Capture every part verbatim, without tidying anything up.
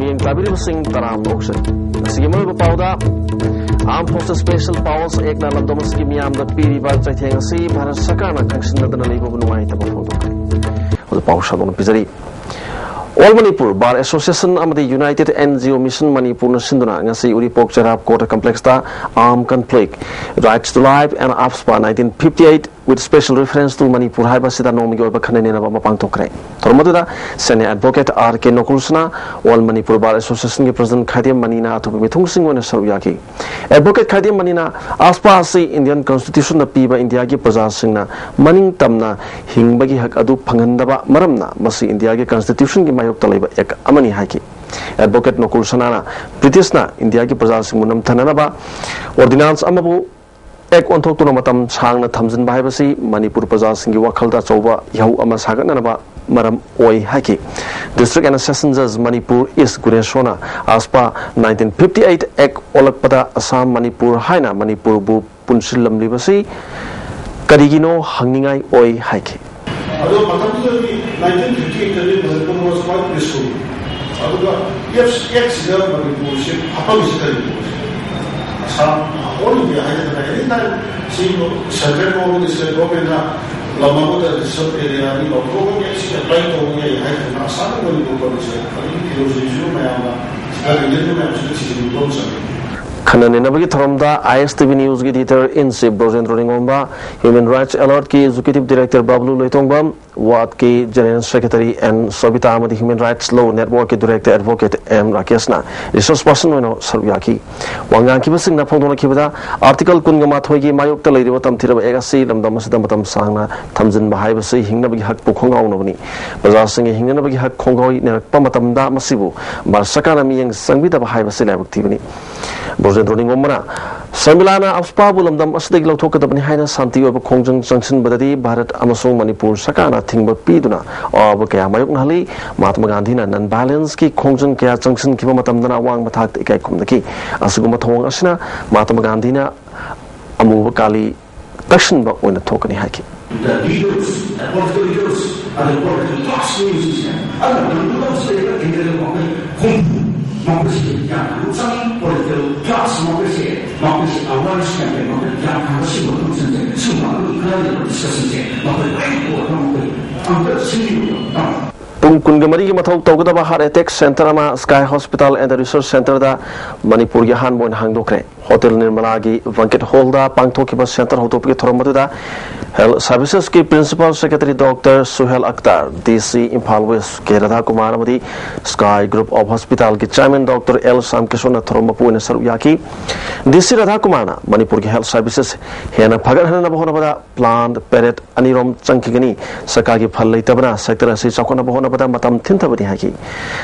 ꯌꯦꯡ ꯇꯥꯕꯤꯔꯤꯕꯁꯤꯡ ꯇꯔꯥꯝꯅ ꯑꯣꯛꯆꯔꯤ꯫ ꯉꯁꯤꯒꯤ ꯃꯔꯨꯑꯣꯏꯕ ꯄꯥꯎꯗ, Armed Forces Special Powers Actꯅ ꯂꯝꯗꯝ ꯑꯁꯤꯒꯤ ꯃꯤꯌꯥꯝꯗ ꯄꯤꯔꯤꯕ ꯆꯩꯊꯦꯡ ꯑꯁꯤ ꯚꯥꯔꯠ ꯁꯔꯀꯥꯔꯅ ꯈꯪꯁꯤꯟꯅꯗꯅ ꯂꯩꯕꯕꯨ ꯅꯨꯡꯉꯥꯏꯇꯕ ꯐꯣꯡꯗꯣꯛꯈ꯭ꯔꯦ꯫ ꯍꯧꯖꯤꯛ ꯄꯥꯎ ꯁꯟꯗꯣꯛꯅ ꯄꯤꯖꯔꯤ꯫ All Manipur Bar Association ꯑꯃꯗꯤ United NGO Mission ꯃꯅꯤꯄꯨꯔꯅ ꯁꯤꯟꯗꯨꯅ ꯉꯁꯤ ꯎꯔꯤꯄꯣꯛ ꯆꯩꯔꯥꯞ Court Complexꯇ Armed Conflict, Rights to Life and AFSPA nineteen fifty-eight with special reference to Manipur ꯍꯥꯏꯕ ꯑꯁꯤꯗ ꯅꯣꯡꯃꯒꯤ ꯑꯣꯏꯕ ꯈꯟꯅ ꯅꯩꯅꯕ ꯑꯃ ꯄꯥꯡꯊꯣꯛꯈ꯭ꯔꯦ꯫ ꯊꯧꯔꯝ ꯑꯗꯨꯗ Senior Advocate R K ꯅꯣꯀꯨꯜꯁꯅꯥ, All Manipur Bar Associationꯒꯤ President ꯈꯥꯏꯗꯦꯝ ꯃꯅꯤꯅ ꯑꯇꯣꯞꯄ ꯃꯤꯊꯨꯡꯁꯤꯡ ꯑꯣꯏꯅ ꯁꯔꯨꯛ ꯌꯥꯈꯤ꯫ Advocate ꯈꯥꯏꯗꯦꯝ ꯃꯅꯤꯅ AFSPA ꯑꯁꯤ Indian Constitutionꯅ ꯄꯤꯕ ꯏꯟꯗꯤꯌꯥꯒꯤ ꯄ꯭ꯔꯖꯥꯁꯤꯡꯅ ꯃꯅꯤꯡ ꯇꯝꯅ ꯍꯤꯡꯕꯒꯤ ꯍꯛ ꯑꯗꯨ ꯐꯪꯍꯟꯗꯕ ꯃꯔꯝꯅ ꯃꯁꯤ ꯏꯟꯗꯤꯌꯥꯒꯤ Constitutionꯒꯤ ꯃꯥꯌꯣꯛꯇ ꯂꯩꯕ Act ꯑꯃꯅꯤ ꯍꯥꯏꯈꯤ꯫ Advocate ꯅꯣꯀꯨꯜ ꯁꯅꯥꯅ Britishꯅ ꯏꯟꯗꯤꯌꯥꯒꯤ ꯄ꯭ꯔꯖꯥꯁꯤꯡꯕꯨ ꯅꯝꯊꯅꯅꯕ ordinance ꯑꯃꯕꯨ Act ꯑꯣꯟꯊꯣꯛꯇꯨꯅ ꯃꯇꯝ ꯁꯥꯡꯅ ꯊꯝꯖꯤꯟꯕ ꯍꯥꯏꯕꯁꯤ ꯃꯅꯤꯄꯨꯔ ꯄ꯭ꯔꯖꯥꯁꯤꯡꯒꯤ ꯋꯥꯈꯜꯗ ꯑꯆꯧꯕ ꯏꯍꯧ ꯑꯃ ꯁꯥꯒꯠꯅꯅꯕ ꯃꯔꯝ ꯑꯣꯏ ꯍꯥꯏꯈꯤ꯫ District and Session Judge Manipur East ꯒꯨꯅꯦꯁꯣꯔꯅ AFSPA nineteen fifty-eight Act ꯑꯣꯜꯂꯛꯄꯗ Assam, Manipur ꯍꯥꯏꯅ ꯃꯅꯤꯄꯨꯔꯕꯨ ꯄꯨꯟꯁꯤꯜꯂꯝꯂꯤꯕꯁꯤ ꯀꯔꯤꯒꯤꯅꯣ ꯍꯪꯅꯤꯡꯉꯥꯏ ꯑꯣꯏ ꯍꯥꯏꯈꯤ꯫ ꯑꯗꯣ ꯃꯇꯝꯗꯨꯗꯗꯤ nineteen fifty-eightꯇꯗꯤ Manipur was quite peaceful꯫ ꯑꯗꯨꯒ Act, Actꯁꯤꯗ ꯃꯅꯤꯄꯨꯔꯁꯤ ꯍꯥꯞꯄꯝꯃꯤꯁꯤ ꯀꯔꯤꯒꯤꯅꯣ? ꯑꯁꯥꯝ, all India ꯍꯥꯏꯗꯅ any time ꯁꯤ central government, state governmentꯅ ꯂꯝ ꯑꯃꯗ reserve area ꯑꯅꯤ ꯂꯧꯊꯣꯛꯑꯒ Actꯁꯤ apply ꯇꯧꯕ ꯌꯥꯏ ꯍꯥꯏꯗꯅ ꯑꯁꯥꯝꯒ ꯃꯅꯤꯄꯨꯔ ꯇꯧꯔꯤꯁꯦ ꯑꯗꯨꯒꯤ philosophyꯁꯨ ꯃꯌꯥꯝꯅ ꯁꯤꯗ ꯔꯤꯂꯦꯠ ꯃꯌꯥꯝꯁꯤꯗ ꯊꯤꯖꯤꯟꯕ ꯑꯃ ꯆꯪꯉꯤ꯫ ꯈꯟꯅ ꯅꯩꯅꯕꯒꯤ ꯊꯧꯔꯝꯗ ISTV Newsꯒꯤ Editor in Chief ꯕ꯭ꯔꯣꯖꯦꯟꯗ꯭ꯔꯣ ꯅꯤꯉꯣꯝꯕ, Human Rights Alertꯀꯤ Executive Director ꯕꯕ꯭ꯂꯨ Loitongbam, WAADꯀꯤ General Secretary N ꯁꯣꯕꯤꯇꯥ ꯑꯃꯗꯤ Human Rights Law Networkꯀꯤ Director Advocate M ꯔꯥꯀꯦꯁꯅ resource person ꯑꯣꯏꯅ ꯁꯔꯨꯛ ꯌꯥꯈꯤ꯫ ꯋꯥ ꯉꯥꯡꯈꯤꯕꯁꯤꯡꯅ ꯐꯣꯡꯗꯣꯛꯅꯈꯤꯕꯗ, Article ꯀꯨꯟꯒ ꯃꯥꯊꯣꯏꯒꯤ ꯃꯥꯌꯣꯛꯇ ꯂꯩꯔꯤꯕ ꯇꯝꯊꯤꯔꯕ Act ꯑꯁꯤ ꯂꯝꯗꯝ ꯑꯁꯤꯗ ꯃꯇꯝ ꯁꯥꯡꯅ ꯊꯝꯖꯤꯟꯕ ꯍꯥꯏꯕꯁꯤ ꯍꯤꯡꯅꯕꯒꯤ ꯍꯛꯄꯨ ꯈꯣꯡꯒꯥꯎꯅꯕꯅꯤ꯫ ꯄ꯭ꯔꯖꯥꯁꯤꯡꯒꯤ ꯍꯤꯡꯅꯅꯕꯒꯤ ꯍꯛ ꯈꯣꯡꯒꯥꯎꯅꯔꯛꯄ ꯃꯇꯝꯗ ꯃꯁꯤꯕꯨ ꯚꯥꯔꯠ ꯁꯔꯀꯥꯔꯅ ꯃꯤꯠꯌꯦꯡ ꯆꯪꯕꯤꯗꯕ ꯍꯥꯏꯕꯁꯤ ꯂꯥꯏꯕꯛ ꯊꯤꯕꯅꯤ꯫ ꯕ꯭ꯔꯣꯖꯦꯟꯗ꯭ꯔꯣ ꯅꯤꯉꯣꯝꯕꯅ ꯁꯔꯃꯤꯂꯥꯅ AFSPAꯕꯨ ꯂꯝꯗꯝ ꯑꯁꯤꯗꯒꯤ ꯂꯧꯊꯣꯛꯀꯗꯕꯅꯤ ꯍꯥꯏꯅ ꯁꯥꯟꯇꯤ ꯑꯣꯏꯕ ꯈꯣꯡꯖꯪ ꯆꯪꯁꯤꯟꯕꯗꯗꯤ ꯚꯥꯔꯠ ꯑꯃꯁꯨꯡ ꯃꯅꯤꯄꯨꯔ ꯁꯔꯀꯥꯔꯅ ꯊꯤꯡꯕ ꯄꯤꯗꯨꯅ ꯑꯋꯥꯕ ꯀꯌꯥ ꯃꯥꯌꯣꯛꯅꯍꯜꯂꯤ꯫ ꯃꯍꯥꯇꯃꯥ ꯒꯥꯟꯙꯤꯅ non-violenceꯀꯤ ꯈꯣꯡꯖꯪ ꯀꯌꯥ ꯆꯪꯁꯤꯟꯈꯤꯕ ꯃꯇꯝꯗꯅ ꯑꯋꯥꯡꯕ ꯊꯥꯛꯇ ꯏꯀꯥꯏ ꯈꯨꯝꯅꯈꯤ꯫ ꯑꯁꯤꯒꯨꯝꯕ ꯊꯧꯑꯣꯡ ꯑꯁꯤꯅ ꯃꯍꯥꯇꯃꯥ ꯒꯥꯟꯙꯤꯅ ꯑꯃꯨꯕ ꯀꯥꯂꯤ ꯇꯛꯁꯤꯟꯕ ꯑꯣꯏꯅ ꯊꯣꯛꯀꯅꯤ ꯍꯥꯏꯈꯤ꯫ The leaders, the political leaders, and the political class ꯁꯤꯡꯁꯦ ꯑꯅꯝꯕꯅ ꯂꯝꯗꯝ ꯑꯁꯤꯗ ꯂꯩꯕ ꯏꯟꯗꯤꯌꯥꯒꯤ ꯃꯈꯣꯏ ꯍꯨꯝꯐꯨ ꯃꯈꯣꯏꯁꯤ ꯌꯥꯝꯅ ꯂꯨꯆꯪ ꯄꯣꯂꯤꯇꯤꯀꯦꯜ ꯀ꯭ꯂꯥꯁ ꯃꯈꯣꯏꯁꯦ, ꯃꯈꯣꯏꯁꯦ ꯑꯋꯥꯔꯅꯦꯁ ꯀꯦꯝꯄꯦꯟ, ꯃꯈꯣꯏ ꯒ꯭ꯌꯥꯟ ꯇꯥꯕ ꯁꯤꯒꯨꯝꯕ ꯐꯪꯁꯟꯁꯦ, ꯁꯤꯒꯨꯝꯕ ꯑꯗꯨꯝ ꯈꯔ ꯂꯩꯕ ꯗꯤꯁꯀꯁꯟꯁꯦ ꯃꯈꯣꯏ ꯂꯣꯏꯅ ꯄꯨꯔꯒ ꯃꯈꯣꯏ ꯑꯝꯇ ꯁꯤꯟꯕꯤꯌꯨ꯫ ꯄꯨꯡ ꯀꯨꯟꯒ ꯃꯔꯤꯒꯤ ꯃꯊꯧ ꯇꯧꯒꯗꯕ heart attack center ꯑꯃ Sky Hospital and Research Centreꯗ ꯃꯅꯤꯄꯨꯔꯒꯤ ꯑꯍꯥꯟꯕ ꯑꯣꯏꯅ ꯍꯥꯡꯗꯣꯛꯈ꯭ꯔꯦ꯫ ꯍꯣꯇꯦꯜ ꯅꯤꯔꯃꯂꯥꯒꯤ banquet hallꯗ ꯄꯥꯡꯊꯣꯛꯈꯤꯕ center ꯍꯧꯗꯣꯛꯄꯒꯤ ꯊꯧꯔꯝ ꯑꯗꯨꯗ Health Servicesꯀꯤ Principal Secretary Doctor Suhel Akhtar, DC Imphal West ꯀꯦ ꯔꯥꯙꯥꯀꯨꯃꯥꯔ ꯑꯃꯗꯤ Sky Group of Hospitalꯒꯤ Chairman Doctor ꯑꯦꯜ ꯁꯥꯝꯀꯤꯁꯣꯟꯅ ꯊꯧꯔꯝ ꯃꯄꯨ ꯑꯣꯏꯅ ꯁꯔꯨꯛ ꯌꯥꯈꯤ꯫ DC ꯔꯥꯙꯥꯀꯨꯃꯥꯔꯅ ꯃꯅꯤꯄꯨꯔꯒꯤ health services ꯍꯦꯟꯅ ꯐꯒꯠꯍꯟꯅꯕ ꯍꯣꯠꯅꯕꯗ plan, parade ꯑꯅꯤꯔꯣꯝ ꯆꯪꯈꯤꯒꯅꯤ꯫ ꯁꯔꯀꯥꯔꯒꯤ ꯐꯜ ꯂꯩꯇꯕꯅ sector ꯑꯁꯤ ꯆꯥꯎꯈꯠꯅꯕ ꯍꯣꯠꯅꯕꯗ ꯃꯇꯝ ꯊꯤꯟꯊꯕꯅꯤ ꯍꯥꯏꯈꯤ꯫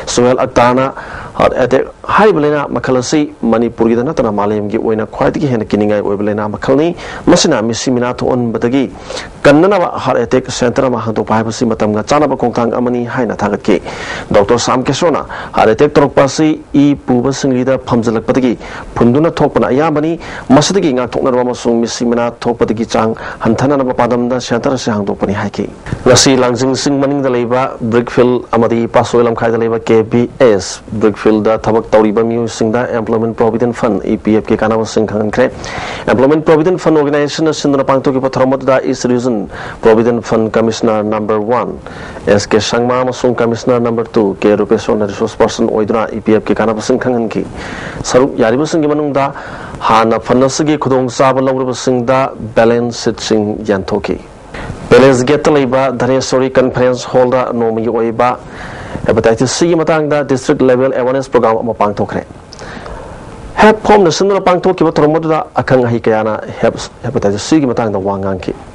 ꯁꯨꯍꯦꯜ ꯑꯛꯇꯔꯅ heart attack ꯍꯥꯏꯔꯤꯕ ꯂꯥꯏꯅꯥ ꯃꯈꯜ ꯑꯁꯤ ꯃꯅꯤꯄꯨꯔꯒꯤꯗ ꯅꯠꯇꯅ ꯃꯥꯂꯦꯝꯒꯤ ꯑꯣꯏꯅ ꯈ꯭ꯋꯥꯏꯗꯒꯤ ꯍꯦꯟꯅ ꯀꯤꯅꯤꯡꯉꯥꯏ ꯑꯣꯏꯕ ꯂꯥꯏꯅꯥ ꯃꯈꯜꯅꯤ꯫ ꯃꯁꯤꯅ ꯃꯤꯁꯤ ꯃꯤꯅꯥ ꯊꯣꯛꯍꯟꯕꯗꯒꯤ ꯀꯟꯅꯅꯕ heart attack center ꯑꯃ ꯍꯥꯡꯗꯣꯛꯄ ꯍꯥꯏꯕꯁꯤ ꯃꯇꯝꯒ ꯆꯥꯅꯕ ꯈꯣꯡꯊꯥꯡ ꯑꯃꯅꯤ ꯍꯥꯏꯅ ꯊꯥꯒꯠꯈꯤ꯫ ꯗꯣꯛꯇꯔ ꯁꯥꯝ ꯀꯦꯁꯣꯅ heart attack ꯇꯧꯔꯛꯄ ꯑꯁꯤ ꯏ ꯄꯨꯕꯁꯤꯡꯒꯤꯗ ꯐꯝꯖꯤꯜꯂꯛꯄꯗꯒꯤ ꯐꯨꯟꯗꯨꯅ ꯊꯣꯛꯄꯅ ꯑꯌꯥꯝꯕꯅꯤ꯫ ꯃꯁꯤꯗꯒꯤ ꯉꯥꯛꯊꯣꯛꯅꯅꯕ ꯑꯃꯁꯨꯡ ꯃꯤꯁꯤ ꯃꯤꯅꯥ ꯊꯣꯛꯄꯗꯒꯤ ꯆꯥꯡ ꯍꯟꯊꯅꯅꯕ ꯄꯥꯟꯗꯝꯗ center ꯑꯁꯤ ꯍꯥꯡꯗꯣꯛꯄꯅꯤ ꯍꯥꯏꯈꯤ꯫ ꯉꯁꯤ ꯂꯥꯡꯖꯤꯡ ꯆꯤꯡ ꯃꯅꯤꯡꯗ ꯂꯩꯕ ꯕ꯭ꯔꯤꯛꯐꯤꯜ ꯑꯃꯗꯤ ꯄꯥꯁꯣꯏ ꯂꯝꯈꯥꯏꯗ ꯂꯩꯕ ꯀꯦ ꯕꯤ ꯑꯦꯁ ꯕ꯭ꯔꯤꯛꯐꯤꯜꯗ ꯊꯕꯛ ꯇꯧꯔꯤꯕ ꯃꯤꯑꯣꯏꯁꯤꯡꯗ Employment Provident Fund, ꯏ ꯄꯤ ꯑꯦꯐꯀꯤ ꯀꯥꯟꯅꯕꯁꯤꯡ ꯈꯪꯍꯟꯈ꯭ꯔꯦ꯫ Employment Provident Fund Organizationꯅ ꯁꯤꯟꯗꯨꯅ ꯄꯥꯡꯊꯣꯛꯈꯤꯕ ꯊꯧꯔꯝ ꯑꯗꯨꯗ East Region Provident Fund Commissioner number one ꯑꯦꯁ ꯀꯦ ꯁꯪꯃꯥ ꯑꯃꯁꯨꯡ Commissioner number two ꯀꯦ ꯔꯨꯄꯦꯁꯣꯔꯅ resource person ꯑꯣꯏꯗꯨꯅ ꯏ ꯄꯤ ꯑꯦꯐꯀꯤ ꯀꯥꯟꯅꯕꯁꯤꯡ ꯈꯪꯍꯟꯈꯤ꯫ ꯁꯔꯨꯛ ꯌꯥꯔꯤꯕꯁꯤꯡꯒꯤ ꯃꯅꯨꯡꯗ ꯍꯥꯟꯅ fund ꯑꯁꯤꯒꯤ ꯈꯨꯗꯣꯡꯆꯥꯕ ꯂꯧꯔꯕꯁꯤꯡꯗ balance sheetꯁꯤꯡ ꯌꯦꯟꯊꯣꯛꯈꯤ꯫ Palace Gateꯇ ꯂꯩꯕ ꯙꯅꯦꯁꯣꯔꯤ Conference Hallꯗ ꯅꯣꯡꯃꯒꯤ ꯑꯣꯏꯕ Hepatitis Cꯒꯤ ꯃꯇꯥꯡꯗ district level awareness program ꯑꯃ ꯄꯥꯡꯊꯣꯛꯈ꯭ꯔꯦ꯫ ꯍꯦꯞ ꯐꯣꯝꯅ ꯁꯤꯟꯗꯨꯅ ꯄꯥꯡꯊꯣꯛꯈꯤꯕ ꯊꯧꯔꯝ ꯑꯗꯨꯗ ꯑꯈꯪ ꯑꯍꯩ ꯀꯌꯥꯅ ꯍꯦꯞ-, Hepatitis Cꯒꯤ ꯃꯇꯥꯡꯗ ꯋꯥ ꯉꯥꯡꯈꯤ꯫